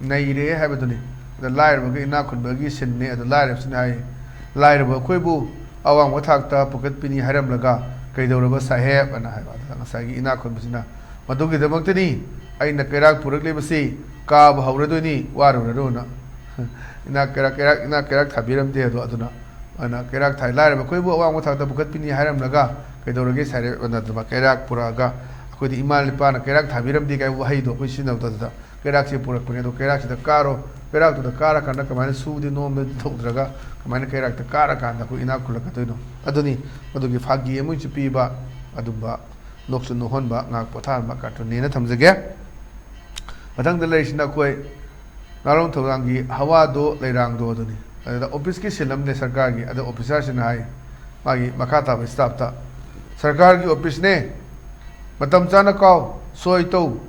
ꯅꯩꯔꯦ ꯍꯥꯏꯕꯗꯨꯅꯤ꯫ ꯑꯗ ꯂꯥꯏꯔꯕꯒ ꯏꯅꯥꯛ ꯈꯨꯟꯕꯒꯤ ꯁꯤꯟꯅꯤ꯫ ꯑꯗ ꯂꯥꯏꯔꯕꯁꯤꯅ ꯍꯥꯏ, "ꯂꯥꯏꯔꯕ ꯑꯩꯈꯣꯏꯕꯨ ꯑꯋꯥꯡꯕ ꯊꯥꯛꯇ ꯄꯨꯈꯠꯄꯤꯅꯤ ꯍꯥꯏꯔꯝꯂꯒ ꯀꯩꯗꯧꯔꯕ ꯁꯥꯍꯦꯕ?" ꯑꯅ ꯍꯥꯏꯕ꯫ ꯑꯗꯨꯗ ꯉꯁꯥꯏꯒꯤ ꯏꯅꯥꯛ ꯈꯨꯟꯕꯁꯤꯅ, "ꯃꯗꯨꯒꯤꯗꯃꯛꯇꯅꯤ ꯑꯩꯅ ꯀꯩꯔꯥꯛ ꯄꯨꯔꯛꯂꯤꯕꯁꯤ, ꯀꯥꯕ ꯍꯧꯔꯗꯣꯏꯅꯤ, ꯋꯥꯔꯨꯔꯅꯨꯅ꯫ ꯏꯅꯥꯛ ꯀꯩꯔꯥꯛ, ꯀꯩꯔꯥꯛ, ꯏꯅꯥꯛ ꯀꯩꯔꯥꯛ ꯊꯥꯕꯤꯔꯝꯗꯦ ꯑꯗꯣ, ꯑꯗꯨꯅ, ꯑꯗꯨꯅ ꯀꯩꯔꯥꯛ ꯊꯥꯏ, ꯂꯥꯏꯔꯕ ꯑꯩꯈꯣꯏꯕꯨ ꯑꯋꯥꯡꯕ ꯊꯥꯛꯇ ꯄꯨꯈꯠꯄꯤꯅꯤ ꯍꯥꯏꯔꯝꯂꯒ ꯀꯩꯗꯧꯔꯒꯦ ꯁꯥꯍꯦꯕ?" ꯑꯅ ꯑꯗꯨꯃꯥꯏꯅ ꯀꯩꯔꯥꯛ ꯄꯨꯔꯛꯑꯒ, ꯑꯩꯈꯣꯏꯗꯤ ꯏꯃꯥ ꯏꯄꯥꯅ ꯀꯩꯔꯥꯛ ꯊꯥꯕꯤꯔꯝꯗꯦ ꯀꯥꯏꯕ ꯋꯥꯍꯩꯗꯣ ꯑꯩꯈꯣꯏ ꯁꯤꯖꯤꯟꯅꯕꯗꯣ, ꯑꯗꯨꯗ ꯀꯩꯔꯥꯛꯁꯦ ꯄꯨꯔꯛꯄꯅꯦ꯫ ꯑꯗꯣ ꯀꯩꯔꯥꯛꯁꯤꯗ ꯀꯥꯔꯣ, ꯀꯩꯔꯥꯛꯇꯨꯗ ꯀꯥꯔꯀꯥꯟꯗ ꯀꯃꯥꯏꯅ ꯁꯨꯕꯗꯤ ꯅꯣꯝꯕꯗꯤ ꯇꯧꯗ꯭ꯔꯒ ꯀꯃꯥꯏꯅ ꯀꯩꯔꯥꯛꯇ ꯀꯥꯔꯀꯥꯟꯗ ꯑꯩꯈꯣꯏ ꯏꯅꯥꯛ ꯈꯨꯜꯂꯛꯀꯗꯣꯏꯅꯣ? ꯑꯗꯨꯅꯤ ꯃꯗꯨꯒꯤ ꯐꯥꯒꯤ ꯑꯃꯁꯨ ꯄꯤꯕ, ꯑꯗꯨꯝꯕ ꯅꯣꯛꯁꯨ ꯅꯣꯛꯍꯟꯕ, ꯉꯥꯏꯍꯥꯛ ꯄꯣꯊꯥꯍꯟꯕ ꯀꯥꯔꯇꯨꯟꯅꯦꯅ ꯊꯝꯖꯒꯦ꯫ ꯃꯊꯪꯗ ꯂꯩꯔꯤꯁꯤꯅ ꯑꯩꯈꯣꯏ ꯉꯥꯔꯣꯡ ꯊꯧꯔꯥꯡꯒꯤ ꯍꯋꯥꯗꯣ ꯂꯩꯔꯥꯡꯗꯣ ꯑꯗꯨꯅꯤ꯫ ꯑꯗꯨꯗ ꯑꯣꯐꯤꯁꯀꯤ ꯁꯤꯜ ꯑꯃꯅꯦ ꯁꯔꯀꯥꯔꯒꯤ꯫ ꯑꯗ ꯑꯣꯐꯤꯁꯥꯔꯁꯤꯅ ꯍꯥꯏ, ꯃꯥꯒꯤ ꯃꯈꯥ ꯇꯥꯕ ꯁ꯭ꯇꯥꯐꯇ, "ꯁꯔꯀꯥꯔꯒꯤ ꯑꯣꯐꯤꯁꯅꯦ, ꯃꯇꯝ ꯆꯥꯅ ꯀꯥꯎ, ꯁꯣꯏ ꯇꯧ,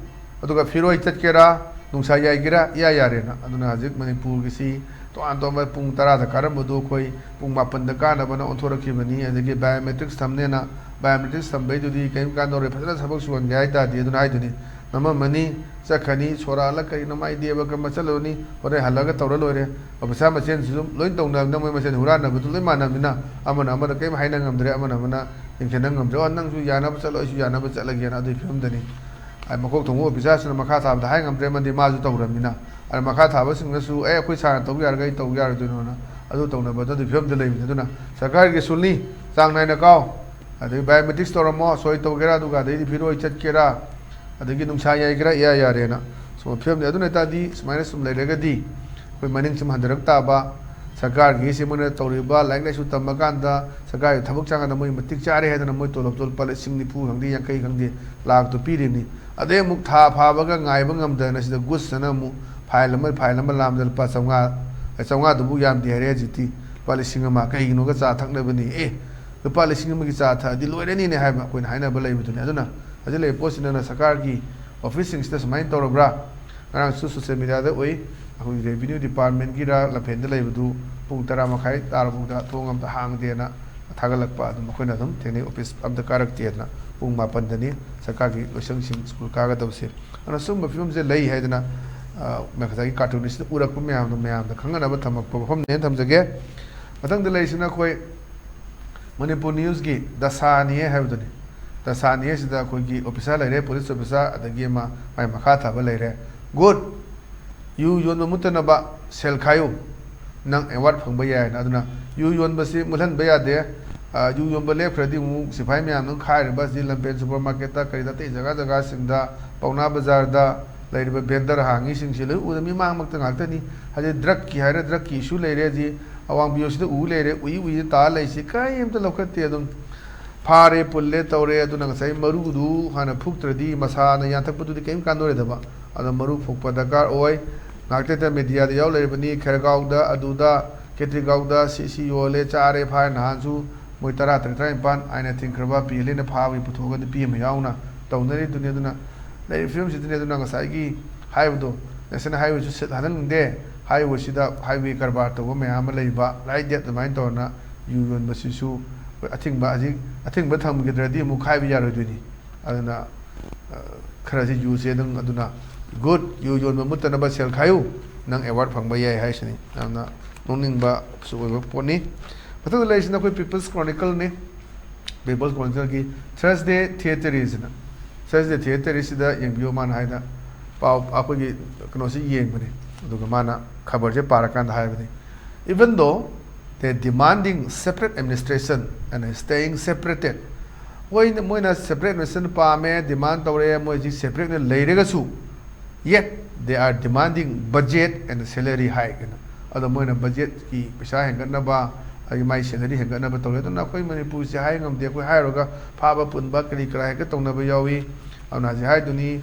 ꯑꯗꯨꯒ ꯐꯤꯔꯣꯏ ꯆꯠꯀꯦꯔꯥ, ꯅꯨꯡꯁꯥ ꯌꯥꯏꯒꯦꯔꯥ, ꯏꯌꯥ ꯌꯥꯔꯦꯅ"꯫ ꯑꯗꯨꯅ ꯍꯧꯖꯤꯛ ꯃꯅꯤꯄꯨꯔꯒꯤꯁꯤ ꯇꯣꯉꯥꯟ ꯇꯣꯉꯥꯟꯕ ꯄꯨꯡ ꯇꯔꯥꯗ ꯀꯥꯔꯝꯕꯗꯨ ꯑꯩꯈꯣꯏ ꯄꯨꯡ ꯃꯥꯄꯟꯗ ꯀꯥꯅꯕꯅ ꯑꯣꯟꯊꯣꯔꯛꯈꯤꯕꯅꯤ꯫ ꯑꯗꯒꯤ ꯕꯥꯏꯑꯣꯃꯦꯇ꯭ꯔꯤꯛꯁ ꯊꯝꯅꯦꯅ, ꯕꯥꯏꯑꯣꯃꯦꯇ꯭ꯔꯤꯛꯁ ꯊꯝꯕꯩꯗꯨꯗꯤ ꯀꯔꯤꯝ ꯀꯥꯟꯅꯔꯣꯏ, ꯐꯖꯅ ꯊꯕꯛ ꯁꯨꯍꯟꯒꯦ ꯍꯥꯏ ꯇꯥꯔꯗꯤ꯫ ꯑꯗꯨꯅ ꯍꯥꯏꯗꯨꯅꯤ, ꯅꯝꯃꯝꯃꯅꯤ, ꯆꯠꯈ꯭ꯔꯅꯤ, ꯁꯣꯔꯥꯠꯂ ꯀꯔꯤꯅꯣ ꯃꯥꯏ ꯗꯦꯕ ꯀꯔꯃ ꯆꯠꯂꯨꯔꯅꯤ, ꯍꯣꯔꯦꯟ ꯍꯜꯂꯒ ꯇꯧꯔ ꯂꯣꯏꯔꯦ꯫ ꯑꯣꯐꯤꯁꯥꯔ ꯃꯁꯦꯟꯁꯤꯁꯨ ꯂꯣꯏ ꯇꯧꯅꯕꯅꯤꯅ ꯃꯣꯏ ꯃꯁꯦꯟ ꯍꯨꯔꯥꯟꯅꯕꯗꯨ ꯂꯣꯏ ꯃꯥꯟꯅꯕꯅꯤꯅ ꯑꯃꯅ ꯑꯃꯗ ꯀꯔꯤꯝ ꯍꯥꯏꯅ ꯉꯝꯗ꯭ꯔꯦ, ꯑꯃꯅ ꯑꯃꯅ ꯌꯦꯡꯁꯤꯟꯅ ꯉꯝꯗ꯭ꯔꯦ꯫ "ꯑꯣ, ꯅꯪꯁꯨ ꯌꯥꯅꯕ ꯆꯠꯂꯣ, ꯑꯩꯁꯨ ꯌꯥꯅꯕ ꯆꯠꯂꯒꯦꯅ" ꯑꯗꯨꯒꯤ ꯐꯤꯕꯝꯗꯅꯤ꯫ ꯑꯩ ꯃꯀꯣꯛ ꯊꯣꯡꯕ ꯑꯣꯐꯤꯁꯥꯔꯁꯤꯅ ꯃꯈꯥ ꯊꯥꯕꯗ ꯍꯥꯏ ꯉꯝꯗ꯭ꯔꯦ, ꯑꯃꯗꯤ ꯃꯥꯁꯨ ꯇꯧꯔꯕꯅꯤꯅ꯫ ꯑꯗ ꯃꯈꯥ ꯊꯥꯕꯁꯤꯡꯅꯁꯨ, "ꯑꯦ, ꯑꯩꯈꯣꯏ ꯁꯥꯔꯅ ꯇꯧ ꯌꯥꯔꯒ ꯑꯩ ꯇꯧ ꯌꯥꯔꯣꯏꯗꯣꯏꯅꯣꯅ" ꯑꯗꯨ ꯇꯧꯅꯕꯗ ꯑꯗꯨꯒꯤ ꯐꯤꯕꯝꯗ ꯂꯩꯕꯅꯤ꯫ ꯑꯗꯨꯅ ꯁꯔꯀꯥꯔꯒꯤ ꯁ꯭ꯀꯨꯜꯅꯤ, ꯆꯥꯡ ꯅꯥꯏꯅ ꯀꯥꯎ, ꯑꯗꯒꯤ ꯕꯥꯏꯑꯣꯃꯦꯇ꯭ꯔꯤꯛꯁ ꯇꯧꯔꯝꯃꯣ, ꯁꯣꯏ ꯇꯧꯒꯦꯔꯥ, ꯑꯗꯨꯒ ꯑꯗꯩꯗꯤ ꯐꯤꯔꯣꯏ ꯆꯠꯀꯦꯔꯥ, ꯑꯗꯒꯤ ꯅꯨꯡꯁꯥ ꯌꯥꯏꯒꯦꯔꯥ, ꯏꯌꯥ ꯌꯥꯔꯦꯅ ꯁꯨꯝꯕ ꯐꯤꯕꯝꯅꯤ꯫ ꯑꯗꯨ ꯑꯣꯏ ꯇꯥꯔꯗꯤ ꯁꯨꯃꯥꯏꯅ ꯁꯨꯝ ꯂꯩꯔꯒꯗꯤ ꯑꯩꯈꯣꯏ ꯃꯅꯤꯡ ꯁꯨꯝ ꯍꯟꯊꯔꯛ ꯇꯥꯕ, ꯁꯔꯀꯥꯔꯒꯤꯁꯤ ꯃꯣꯏꯅ ꯇꯧꯔꯤꯕ ꯂꯥꯏꯔꯤꯛ ꯂꯥꯏꯁꯨ ꯇꯝꯃꯀꯥꯟꯗ ꯁꯔꯀꯥꯔꯒꯤ ꯊꯕꯛ ꯆꯥꯡꯗ ꯃꯣꯏ ꯃꯇꯤꯛ ꯆꯥꯔꯦ ꯍꯥꯏꯗꯅ ꯃꯣꯏ ꯇꯣꯂꯣꯞꯇꯣ ꯂꯨꯄꯥ ꯂꯤꯁꯤꯡ ꯅꯤꯐꯨ ꯈꯪꯗꯦ, ꯌꯥꯡꯈꯩ ꯈꯪꯗꯦ, ꯂꯥꯛꯇꯣ ꯄꯤꯔꯤꯕꯅꯤ꯫ ꯑꯗꯩ ꯑꯃꯨꯛ ꯊꯥ ꯐꯥꯕꯒ ꯉꯥꯏꯕ ꯉꯝꯗꯅ ꯁꯤꯗ ꯒꯨꯁ ꯑꯅ ꯑꯃꯨꯛ ꯐꯥꯏꯜ ꯑꯃ, ꯐꯥꯏꯜ ꯑꯃ ꯂꯥꯝꯕꯗ ꯂꯨꯄꯥ ꯆꯥꯝꯃꯉꯥ, ꯆꯥꯝꯃꯉꯥꯗꯨꯕꯨ ꯌꯥꯝꯗꯦ ꯍꯥꯏꯔꯦ ꯍꯧꯖꯤꯛꯇꯤ꯫ ꯂꯨꯄꯥ ꯂꯤꯁꯤꯡ ꯑꯃ꯫ ꯀꯩꯒꯤꯅꯣꯒ? ꯆꯥ ꯊꯛꯅꯕꯅꯤ꯫ ꯑꯦ, ꯂꯨꯄꯥ ꯂꯤꯁꯤꯡ ꯑꯃꯒꯤ ꯆꯥ ꯊꯛꯑꯗꯤ ꯂꯣꯏꯔꯅꯤꯅꯦ ꯍꯥꯏꯕ ꯑꯩꯈꯣꯏꯅ ꯍꯥꯏꯅꯕ ꯂꯩꯕꯗꯨꯅꯤ꯫ ꯑꯗꯨꯅ ꯍꯧꯖꯤꯛ ꯂꯩꯔꯤꯕ ꯄꯣꯠꯁꯤꯅꯅ ꯁꯔꯀꯥꯔꯒꯤ ꯑꯣꯐꯤꯁꯁꯤꯡꯁꯤꯗ ꯁꯨꯃꯥꯏꯅ ꯇꯧꯔꯕ꯭ꯔꯥ? ꯉꯔꯥꯡꯁꯨ ꯁꯣꯁꯤꯌꯦꯜ ꯃꯤꯗꯤꯌꯥꯗ ꯎꯏ, ꯑꯩꯈꯣꯏꯒꯤ ꯔꯦꯚꯤꯅ꯭ꯌꯨ ꯗꯤꯄꯥꯔꯠꯃꯦꯟꯒꯤꯔ ꯂꯝꯐꯦꯟꯗ ꯂꯩꯕꯗꯨ ꯄꯨꯡ ꯇꯔꯥ ꯃꯈꯥꯏ ꯇꯥꯔꯐꯥꯎꯗ ꯊꯣꯡ ꯑꯝꯇ ꯍꯥꯡꯗꯦꯅ ꯊꯥꯒꯠꯂꯛꯄ꯫ ꯑꯗꯨꯝ ꯑꯩꯈꯣꯏꯅ ꯑꯗꯨꯝ ꯊꯦꯡꯅꯩ, ꯑꯣꯐꯤꯁ ꯑꯝꯇ ꯀꯥꯔꯛꯇꯦꯅ꯫ ꯄꯨꯡ ꯃꯥꯄꯟꯗꯅꯤ ꯁꯔꯀꯥꯔꯒꯤ ꯂꯣꯏꯁꯪꯁꯤꯡ ꯁ꯭ꯀꯨꯜ ꯀꯥꯒꯗꯕꯁꯦ꯫ ꯑꯗꯨꯅ ꯁꯨꯝꯕ ꯐꯤꯕꯝꯁꯦ ꯂꯩ ꯍꯥꯏꯗꯅ, ꯑ, ꯉꯁꯥꯏꯒꯤ ꯀꯥꯔꯇꯨꯟꯁꯤꯗ ꯎꯔꯛꯄ ꯃꯌꯥꯝꯗꯣ ꯃꯌꯥꯝꯗ ꯈꯪꯍꯟꯅꯕ ꯊꯝꯃꯛꯄ ꯋꯥꯐꯝꯅꯦꯅ ꯊꯝꯖꯒꯦ꯫ ꯃꯊꯪꯗ ꯂꯩꯔꯤꯁꯤꯅ ꯑꯩꯈꯣꯏ ꯃꯅꯤꯄꯨꯔ ꯅ꯭ꯌꯨꯁꯀꯤ ꯗꯁꯥꯅꯤ ꯍꯥꯏꯕꯗꯨꯅꯤ꯫ ꯗꯁꯥꯅꯤ ꯍꯥꯏꯁꯤꯗ ꯑꯩꯈꯣꯏꯒꯤ ꯑꯣꯐꯤꯁꯥꯔ ꯂꯩꯔꯦ, ꯄꯨꯂꯤꯁ ꯑꯣꯐꯤꯁꯥꯔ, ꯑꯗꯒꯤ ꯑꯃ ꯃꯥꯏ ꯃꯈꯥ ꯊꯥꯕ ꯂꯩꯔꯦ꯫ ꯒꯨꯗ, ꯌꯨ ꯌꯣꯟꯕ ꯃꯨꯠꯇꯅꯕ ꯁꯦꯜ ꯈꯥꯏꯌꯨ, ꯅꯪ ꯑꯦꯋꯥꯔꯗ ꯐꯪꯕ ꯌꯥꯏꯅ꯫ ꯑꯗꯨꯅ ꯌꯨ ꯌꯣꯟꯕꯁꯤ ꯃꯨꯠꯍꯟꯕ ꯌꯥꯗꯦ꯫ ꯑ, ꯌꯨ ꯌꯣꯟꯕ ꯂꯦꯞꯈ꯭ꯔꯗꯤ ꯑꯃꯨꯛ ꯁꯤꯐꯥꯏ ꯃꯌꯥꯝꯗꯨꯅ ꯈꯥꯏꯔꯤꯕ ꯑꯁꯤ ꯂꯝꯐꯦꯜ ꯁꯨꯄꯔ ꯃꯥꯔꯀꯦꯠꯇ, ꯀꯔꯤꯗ, ꯑꯇꯩ ꯖꯒꯥ ꯖꯒꯥꯁꯤꯡꯗ, ꯄꯥꯎꯅꯥ ꯕꯖꯥꯔꯗ ꯂꯩꯔꯤꯕ ꯚꯦꯟꯗꯔ ꯍꯥꯡꯉꯤꯁꯤꯡꯁꯤ ꯂꯣꯏ ꯎꯗ ꯃꯤꯃꯥꯡꯃꯛꯇ ꯉꯥꯛꯇꯅꯤ꯫ ꯍꯥꯏꯗꯤ ꯗ꯭ꯔꯛꯀꯤ ꯍꯥꯏꯔ ꯗ꯭ꯔꯛꯀꯤ ꯏꯁꯨ ꯂꯩꯔꯦ, ꯍꯧꯖꯤꯛ ꯑꯋꯥꯡꯕꯤꯌꯣꯁꯤꯗ ꯎ ꯂꯩꯔꯦ, ꯎꯏ ꯎꯏꯗ ꯇꯥ ꯂꯩꯁꯤ ꯀꯔꯤꯝꯇ ꯂꯧꯈꯠꯇꯦ꯫ ꯑꯗꯨꯝ ꯐꯥꯔꯦ, ꯄꯨꯜꯂꯦ, ꯇꯧꯔꯦ꯫ ꯑꯗꯨꯅ ꯉꯁꯥꯏ ꯃꯔꯨꯗꯨ ꯍꯥꯟꯅ ꯐꯨꯛꯇ꯭ꯔꯗꯤ ꯃꯁꯥꯅ ꯌꯥꯟꯊꯛꯄꯗꯨꯗꯤ ꯀꯔꯤꯝ ꯀꯥꯟꯅꯔꯣꯏꯗꯕ꯫ ꯑꯗꯣ ꯃꯔꯨ ꯐꯨꯛꯄ ꯗꯔꯀꯥꯔ ꯑꯣꯏ꯫ ꯉꯥꯛꯇꯇ ꯃꯦꯗꯤꯌꯥꯗ ꯌꯥꯎ ꯂꯩꯔꯕꯅꯤ, ꯈꯦꯔꯒꯥꯎꯗ, ꯑꯗꯨꯗ, ꯀꯦꯇ꯭ꯔꯤꯒꯥꯎꯗ ꯁꯤ ꯁꯤ ꯌꯣꯜꯂꯦ, ꯆꯥꯔꯦ, ꯐꯥꯔꯦ꯫ ꯅꯍꯥꯟꯁꯨ ꯃꯣꯏ ꯇꯔꯥ ꯇꯔꯦꯠ, ꯇꯔꯥꯅꯤꯄꯥꯟ ꯑꯥꯏꯟꯅ ꯊꯤꯡꯈ꯭ꯔꯕ ꯄꯤ ꯑꯦꯜ ꯑꯦꯅ ꯐꯥꯕꯒꯤ ꯄꯨꯊꯣꯛꯑꯒ ꯅꯨꯄꯤ ꯑꯃ ꯌꯥꯎꯅ ꯇꯧꯅꯔꯤꯗꯨꯅꯤ꯫ ꯑꯗꯨꯅ ꯂꯩꯔꯤꯕ ꯐꯤꯕꯝꯁꯤꯗꯅꯤ꯫ ꯑꯗꯨꯅ ꯉꯁꯥꯏꯒꯤ ꯍꯥꯏꯕꯗꯣ, ꯅꯦꯁꯅꯦꯜ ꯍꯥꯏꯋꯦꯁꯨ ꯁꯤꯠ ꯍꯥꯟꯍꯟꯅꯤꯡꯗꯦ, ꯍꯥꯏꯋꯦꯁꯤꯗ ꯍꯥꯏꯋꯦ ꯀꯔꯕꯥꯔ ꯇꯧꯕ ꯃꯌꯥꯝ ꯑꯃ ꯂꯩꯕ, ꯂꯥꯏꯗꯦꯠ ꯑꯗꯨꯃꯥꯏꯅ ꯇꯧꯔꯅ ꯌꯨ ꯌꯣꯟꯕꯁꯤꯁꯨ ꯑꯊꯤꯡꯕ, ꯍꯧꯖꯤꯛ ꯑꯊꯤꯡꯕ ꯊꯝꯈꯤꯗ꯭ꯔꯗꯤ ꯑꯃꯨꯛ ꯈꯥꯏꯕ ꯌꯥꯔꯣꯏꯗꯣꯏꯅꯤ꯫ ꯑꯗꯨꯅ, ꯑ, ꯈꯔꯁꯤ ꯌꯨꯁꯦ ꯑꯗꯨꯝ, ꯑꯗꯨꯅ ꯒꯨꯗ, ꯌꯨ ꯌꯣꯟꯕ ꯃꯨꯠꯇꯅꯕ ꯁꯦꯜ ꯈꯥꯏꯌꯨ, ꯅꯪ ꯑꯦꯋꯥꯔꯗ ꯐꯪꯕ ꯌꯥꯏ ꯍꯥꯏꯁꯤꯅꯤ꯫ ꯌꯥꯝꯅ ꯅꯣꯛꯅꯤꯡꯕꯁꯨ ꯑꯣꯏꯕ ꯄꯣꯠꯅꯤ꯫ ꯃꯊꯪꯗ ꯂꯩꯔꯤꯁꯤꯅ ꯑꯩꯈꯣꯏ ꯄꯤꯄꯜꯁ ꯀ꯭ꯔꯣꯅꯤꯀꯜꯅꯤ꯫ ꯄꯤꯄꯜꯁ ꯀ꯭ꯔꯣꯅꯤꯀꯜꯒꯤ ꯊꯔꯁꯗꯦ ꯊꯤꯌꯦꯇꯔꯤꯁꯤꯅ, ꯊꯔꯁꯗꯦ ꯊꯤꯌꯦꯇꯔꯤꯁꯤꯗ ꯌꯦꯡꯕꯤꯌꯨ, ꯃꯥꯅ ꯍꯥꯏꯅ ꯄꯥꯎ, ꯑꯩꯈꯣꯏꯒꯤ ꯀꯩꯅꯣꯁꯤ ꯌꯦꯡꯕꯅꯤ꯫ ꯑꯗꯨꯒ ꯃꯥꯅ ꯈꯕꯔꯁꯦ ꯄꯥꯔꯀꯥꯟꯗ ꯍꯥꯏꯕꯅꯤ, "Even though they demanding separate administration and staying separated," ꯃꯣꯏꯅ, ꯃꯣꯏꯅ ꯁꯦꯄꯔꯦꯠ ꯑꯦꯗꯃꯤꯅꯤꯁꯇ꯭ꯔꯦꯁꯟ ꯄꯥꯝꯃꯦ, ꯗꯤꯃꯥꯟ ꯇꯧꯔꯦ, ꯃꯣꯏꯁꯤ ꯁꯦꯄꯔꯦꯠꯅ ꯂꯩꯔꯒꯁꯨ, "Yet they are demanding budget and salary hike" ꯍꯥꯏꯅ꯫ ꯑꯗꯣ ꯃꯣꯏꯅ ꯕꯖꯦꯠꯀꯤ ꯄꯩꯁꯥ ꯍꯦꯟꯒꯠꯅꯕ, ꯑꯗꯒꯤ ꯃꯥꯏ ꯁꯦꯂꯔꯤ ꯍꯦꯟꯒꯠꯅꯕ ꯇꯧꯔꯦ꯫ ꯑꯗꯨꯅ ꯑꯩꯈꯣꯏ ꯃꯅꯤꯄꯨꯔꯁꯦ ꯍꯥꯏ ꯉꯝꯗꯦ, ꯑꯩꯈꯣꯏ ꯍꯥꯏꯔꯨꯔꯒ ꯐꯥꯕ ꯄꯨꯟꯕ ꯀꯔꯤ ꯀꯔꯥ ꯍꯦꯛꯇ ꯇꯧꯅꯕ ꯌꯥꯎꯏ꯫ ꯑꯗꯨꯅ ꯍꯧꯖꯤꯛ ꯍꯥꯏꯗꯨꯅꯤ,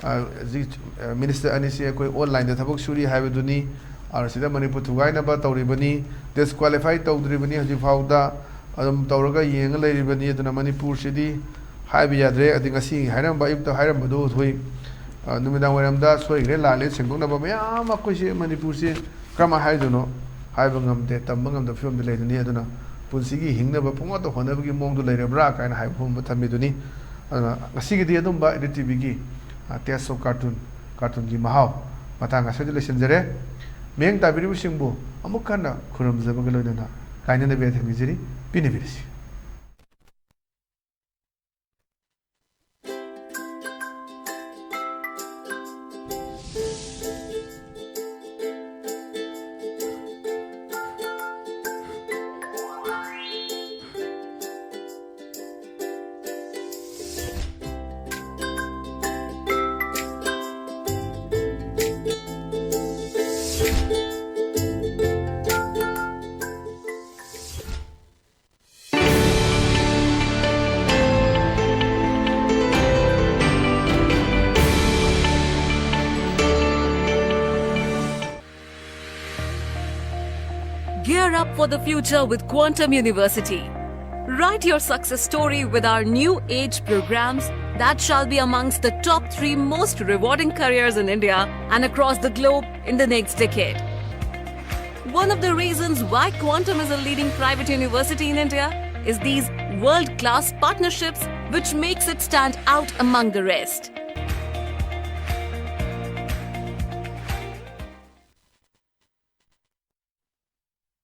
ꯑ, ꯍꯧꯖꯤꯛ, ꯑ, ꯃꯤꯅꯤꯁꯇꯔ ꯑꯅꯤꯁꯤ ꯑꯩꯈꯣꯏ ꯑꯣꯟꯂꯥꯏꯟꯗ ꯊꯕꯛ ꯁꯨꯔꯤ ꯍꯥꯏꯕꯗꯨꯅꯤ꯫ ꯑꯗꯨꯅ ꯁꯤꯗ ꯃꯅꯤꯄꯨꯔ ꯊꯨꯒꯥꯏꯅꯕ ꯇꯧꯔꯤꯕꯅꯤ, ꯗꯤꯁꯀ꯭ꯋꯥꯂꯤꯐꯥꯏ ꯇꯧꯗ꯭ꯔꯤꯕꯅꯤ ꯍꯧꯖꯤꯛ ꯐꯥꯎꯗ꯫ ꯑꯗꯨꯝ ꯇꯧꯔꯒ ꯌꯦꯡꯉ ꯂꯩꯔꯤꯕꯅꯤ꯫ ꯑꯗꯨꯅ ꯃꯅꯤꯄꯨꯔꯁꯤꯗꯤ ꯍꯥꯏꯕ ꯌꯥꯗ꯭ꯔꯦ꯫ ꯑꯗꯩ ꯉꯁꯤ ꯍꯥꯏꯔꯝꯕ, ꯑꯌꯨꯛꯇ ꯍꯥꯏꯔꯝꯕꯗꯣ ꯑꯩꯈꯣꯏ, ꯑ, ꯅꯨꯃꯤꯗꯥꯡ ꯋꯥꯏꯔꯝꯗ ꯁꯣꯏꯈ꯭ꯔꯦ ꯂꯥꯜꯂꯦ ꯁꯦꯡꯗꯣꯛꯅꯕ ꯃꯌꯥꯝ ꯑꯃ ꯑꯩꯈꯣꯏꯁꯦ ꯃꯅꯤꯄꯨꯔꯁꯦ ꯀꯔꯝꯍꯥꯏꯅ ꯍꯥꯏꯗꯣꯏꯅꯣ ꯍꯥꯏꯕ ꯉꯝꯗꯦ, ꯇꯝꯕ ꯉꯝꯗꯕ ꯐꯤꯕꯝꯗ ꯂꯩꯗꯨꯅꯤ꯫ ꯑꯗꯨꯅ ꯄꯨꯟꯁꯤꯒꯤ ꯍꯤꯡꯅꯕ ꯄꯨꯡꯍꯣꯠꯇ ꯍꯣꯠꯅꯕꯒꯤ ꯃꯑꯣꯡꯗꯨ ꯂꯩꯔꯕ꯭ꯔꯥ ꯀꯥꯏꯅ ꯍꯥꯏꯕ ꯐꯥꯎꯕ ꯊꯝꯃꯤꯗꯨꯅꯤ꯫ ꯑꯗꯨꯅ ꯉꯁꯤꯒꯤꯗꯤ ꯑꯗꯨꯝꯕ ꯑꯦꯗꯤꯠ ꯇꯤꯚꯤꯒꯤ, ꯑ, Taste of Cartoon, ꯀꯥꯔꯇꯨꯟꯒꯤ ꯃꯍꯥꯎ ꯃꯇꯥꯡ ꯑꯁꯤꯗ ꯂꯣꯏꯁꯤꯟꯖꯔꯦ꯫ ꯃꯤꯠꯌꯦꯡ ꯇꯥꯕꯤꯔꯤꯕꯁꯤꯡꯕꯨ ꯑꯃꯨꯛ ꯍꯟꯅ ꯈꯨꯔꯨꯝꯖꯕꯒ ꯂꯣꯏꯅꯅ ꯀꯥꯏꯅꯅꯕ ꯊꯝꯖꯔꯤ꯫ ꯄꯤꯅꯕꯤꯔꯁꯤ꯫ Gear up for the future with Quantum University. Write your success story with our new age programs that shall be amongst the top three most rewarding careers in India and across the globe in the next decade. One of the reasons why Quantum is a leading private university in India is these world class partnerships, which makes it stand out among the rest.